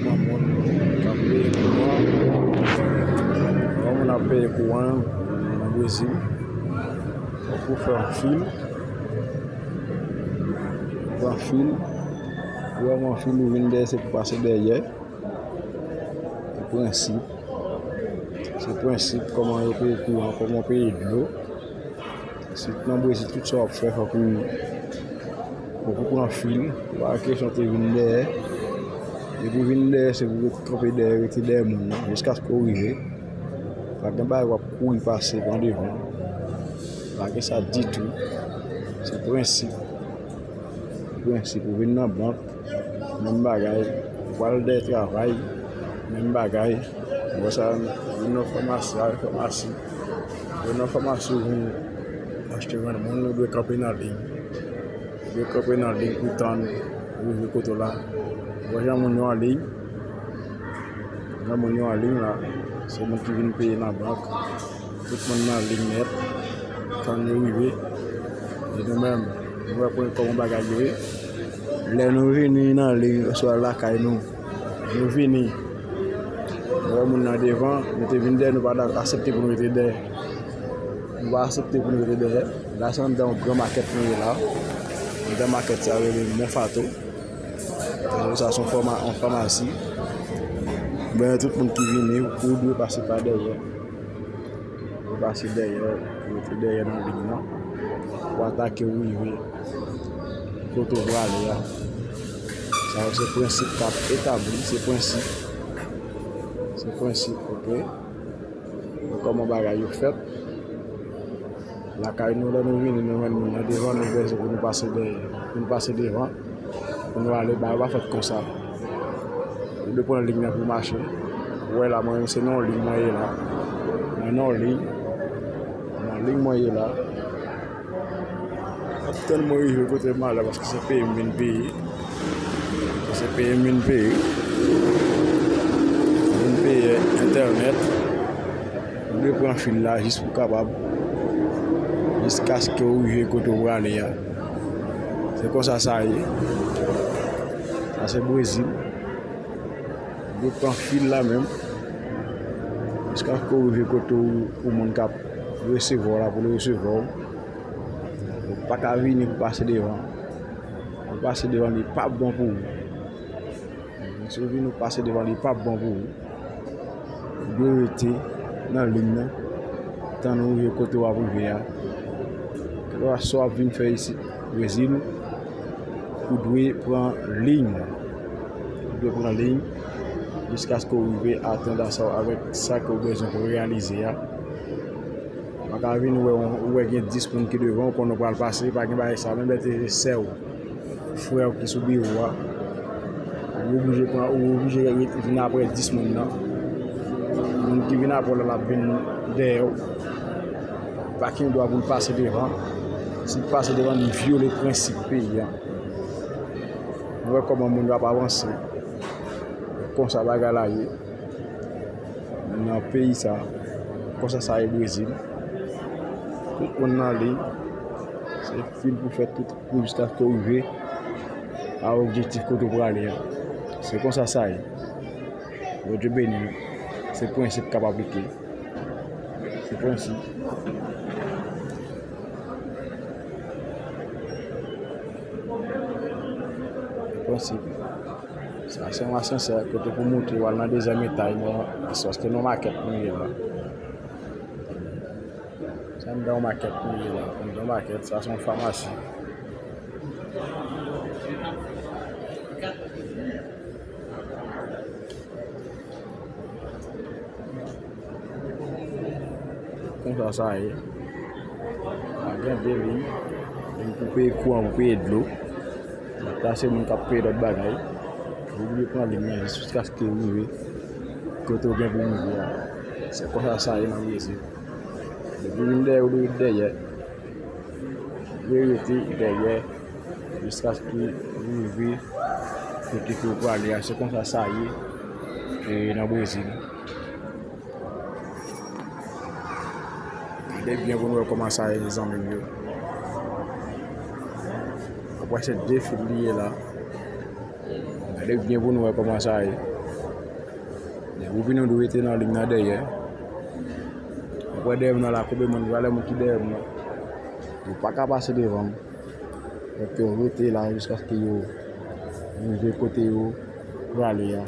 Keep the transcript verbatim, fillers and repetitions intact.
Kòman moun k ap peye kouran? Kòman moun ap peye kouran nan Brezil? Fòk ou fè yon fil. Ou pran fil. Ou pran fil, ou vin dèyè, se pou pase dèyè. Se prensip. Se prensip kòman yo peye kouran, kòman yo peye dlo. Si nan Brezil, tout sa w ap fè, fòk ou, fòk ou pran fil. Pa kesyon te vin dèyè. Depi w vin dèyè, se pou w ret kanpe dèyè, rete dèyè moun nan, jiskaske w rive. Pa gen bagay w ap kouri pase pran devan. Pa gen sa ditou. Se prensip. Prensip, ou vin nan bank, menm bagay. Ou pral dèyè travay, menm bagay. Ou wè sa, vin nan famasi, al famasi. Vin nan famasi, ou vin achte vann moun, ou dwe kanpe nan liy. Ou dwe kanpe nan liy pou tann rive kote w la. Ou wè jan moun yo an liy. Jan moun yo an liy la, se moun ki vin peye nan bank. Tout moun nan liy nèt, tann yo rive. E nou menm, nou wè kòman bagay yo ye. Lè nou vini nan liy, oswa lakay nou, nou vini, nou wè moun nan devan, nou te vin dèyè, nou pa ta aksepte pou nou rete dèyè. Nou pa aksepte pou nou rete dèyè. La, se anndan yon gran makèt nou ye la. Anndan makèt sa yo rele Monfato. Sa se yon fama-, yon famasi. Ben, tout moun ki vini, ou dwe pase pa dèyè. Ou pase dèyè, ou rete dèyè nan liy nan. Ou atake, ou rive kote w prale a. Sa yo se prensip k ap etabli, se prensip. Se prensip, oke? Kòman bagay yo fèt. Lakay nou, lè nou vini, nou jwenn moun nan devan, nou bezwen pou nou pase dèyè, pou nou pase devan, pou nou ale, bagay pa fèt konsa. Ou dwe pran liy nan pou mache. Ou wè la, mwen menm, se nan liy mwen ye la. Mwen nan liy, nan liy mwen ye la. Ap tann mwen rive kote m ale, paske se peyi m vin peye. Se peyi m vin peye. M vin peye entènèt. Ou dwe pran fil la jis pou kapab, jiskaske w rive kote w prale a. Se konsa sa ye. Sa se Brezil. Ou dwe pran fil la menm, jiskaske w rive kote w, ou moun k ap resevwa w la pou l resevwa w. Ou pa ka vini pou pase devan. Ou pase devan, li p ap bon pou ou. Si w vini, ou pase devan, li p ap bon pou ou. Ou dwe rete nan liy nan, tann ou rive kote w ap rive a. Kèlkeswa sa w ap vin fè isit, Brezil, ou dwe pran liy. Ou dwe pran liy jiskaske w rive atann sa w avèk sa ke w bezwen pou reyalize a. Pa ka vin wè, ou wè gen dis moun ki devan w, konnen w pral pase, pa gen bagay sa, menm lè te se sè w, frè w ki sou biwo a, ou oblije pran, ou oblije vin apre dis moun nan. Moun ki vin apre w la, l ap vin dèyè w. Pa gen dwa pou l pase devan. Si l pase devan, li vyole prensip peyi a. Nou wè kòman moun yo ap avanse. Konsa bagay la ye. Nan peyi sa, konsa sa ye Brezil. Tout moun nan liy, se fil pou fè tout pou jiskaske w rive a objektif kote w prale a. Se konsa sa ye. Bondye beni nou. Se prensip k ap aplike. Se prensip. Se prensip. Sa se yon asansè kote pou moute w al nan dezyèm etaj, men se paske nan makèt nou ye la. Se anndan yon makèt nou ye la. Anndan makèt, sa se yon famasi. Konsa sa ye. A gen de liy. Liy pou peye kouran, pou peye dlo. Sa se moun k ap peye lòt bagay. Ou oblije pran liy nan jis jiskaske w rive kote w gen pou w rive a. Se konsa sa ye nan Brezil. Depi w vin dèyè, ou dwe ret dèyè. Ou dwe rete dèyè jiskaske w rive kote ke w prale a. Se konsa sa ye, e, nan Brezil. Gade byen pou nou wè kòman sa ye, zanmi m yo. Apre se de fil li ye la. E byen pou nou wè kòman sa ye. Depi w vini, w dwe rete nan liy nan dèyè. Ou wè dèyè m nan la, konbyen moun, ou wè lè moun ki dèyè m nan. Yo pa ka pase devan m. Donk, yo rete la jiskaske yo rive kote yo prale a.